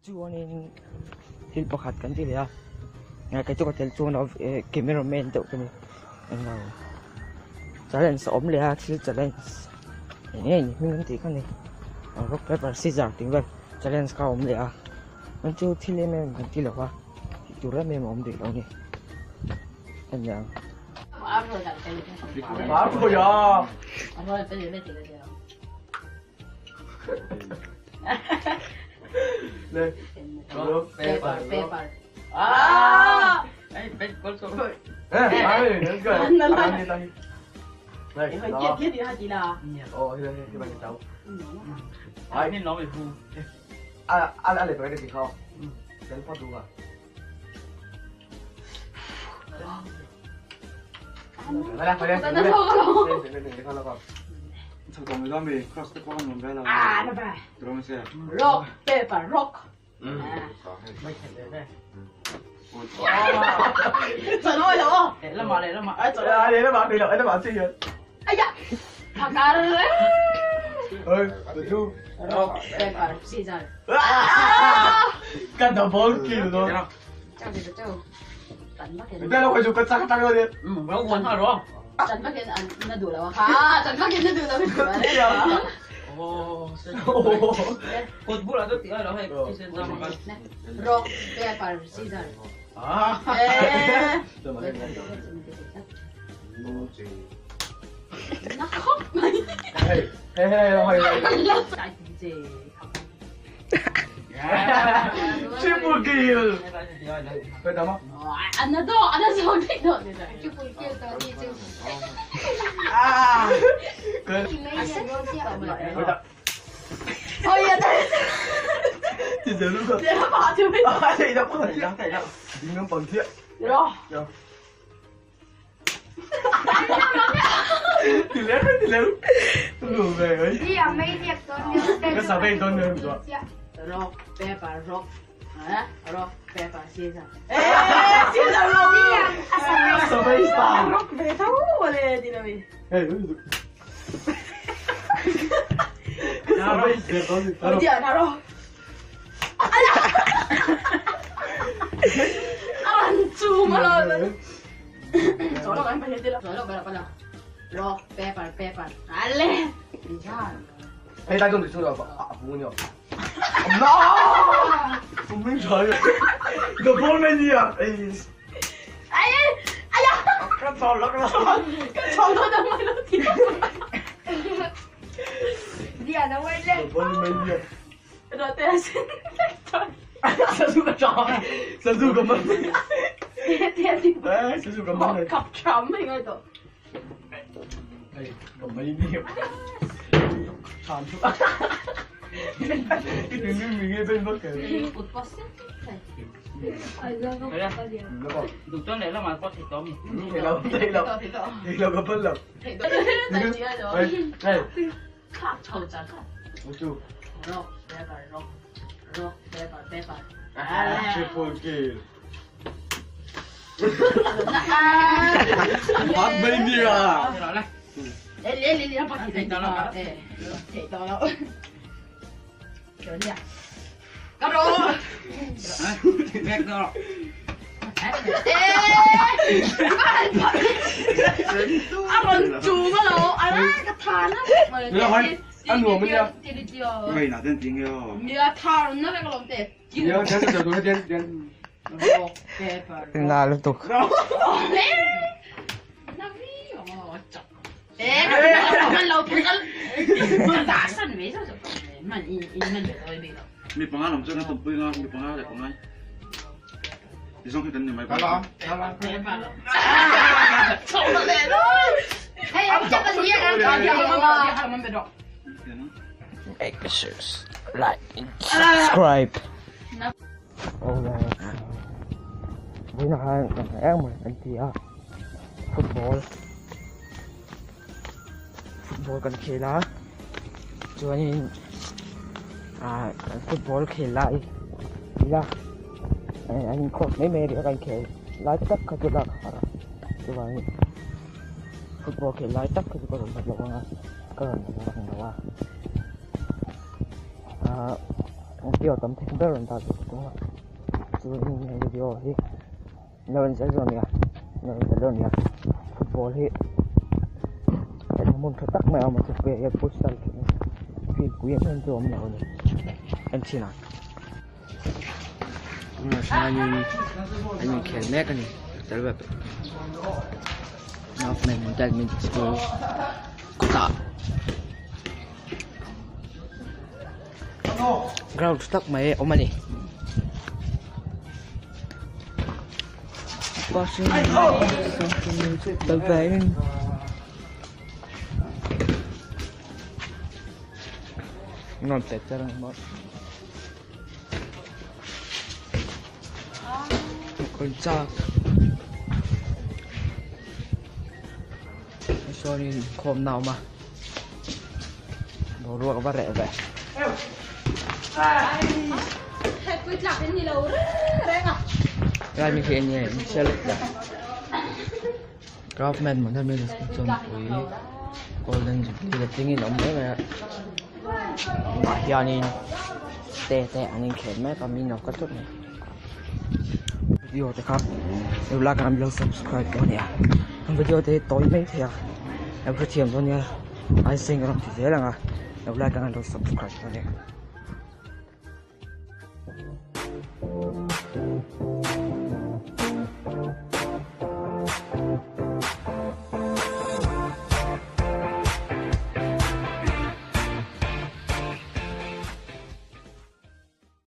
Chuanin thil pakhat kan ti leh a, kei chu ka tel chuan lo camera man deuh ka ni englo challenge a awm leh a thil challenge eng nge ni hming an tih kha ni rock paper scissor tih vel challenge kha a awm leh a chuan chu thil em em kan ti lo va tih tur em em a awm rih lo a ni aniang. Rock paper rock. Rock paper scissors. Rock paper scissors. Triple kill. Rock paper rock. Rock paper scissors. Rock paper paper. Rock paper rock. Rock paper paper. Triple kill. Na lutuk. Make sure like and subscribe. Vawiinah khan engemaw an ti a football football kan khel a chuanin ah football khel lai ila an inkhawm mai mai a kan khel lai tak kha chu lak a har a chuvangin football khel lai tak kha chu ka rawn hlat lo ang a ka rawn lang lo a ah. Video tam thei ber rawn dah ve ka tum a chuanin hei video hi lo en zel dawn nia lo en zel dawn nia football hi hmun tha tak mai a awm a chawhmeh hian futsal field pui em em chu a awm lo a ni en chhin ang. Tunah hianin an inkhel mek a ni school kawtah. Ground tha tak mai a awm a ni. Nuam pet ber ang maw. Kawn chak. Sawnin khawmna a awm a boruak va reh ve. Lai mi khi enge in hria lek ta Government Model Middle School chuan mipui Golden Jubilee te tlingin a awm mai mai a tunah hianin te te an inkhel mek a mi nawk tlat mai. Video te kha lo like a an lo subscribe dawn nia an video te hi tawi mai thei a lo hrethiam dawn nia ai seng erawh an ti zel ang a lo like a an lo subscribe dawn nia.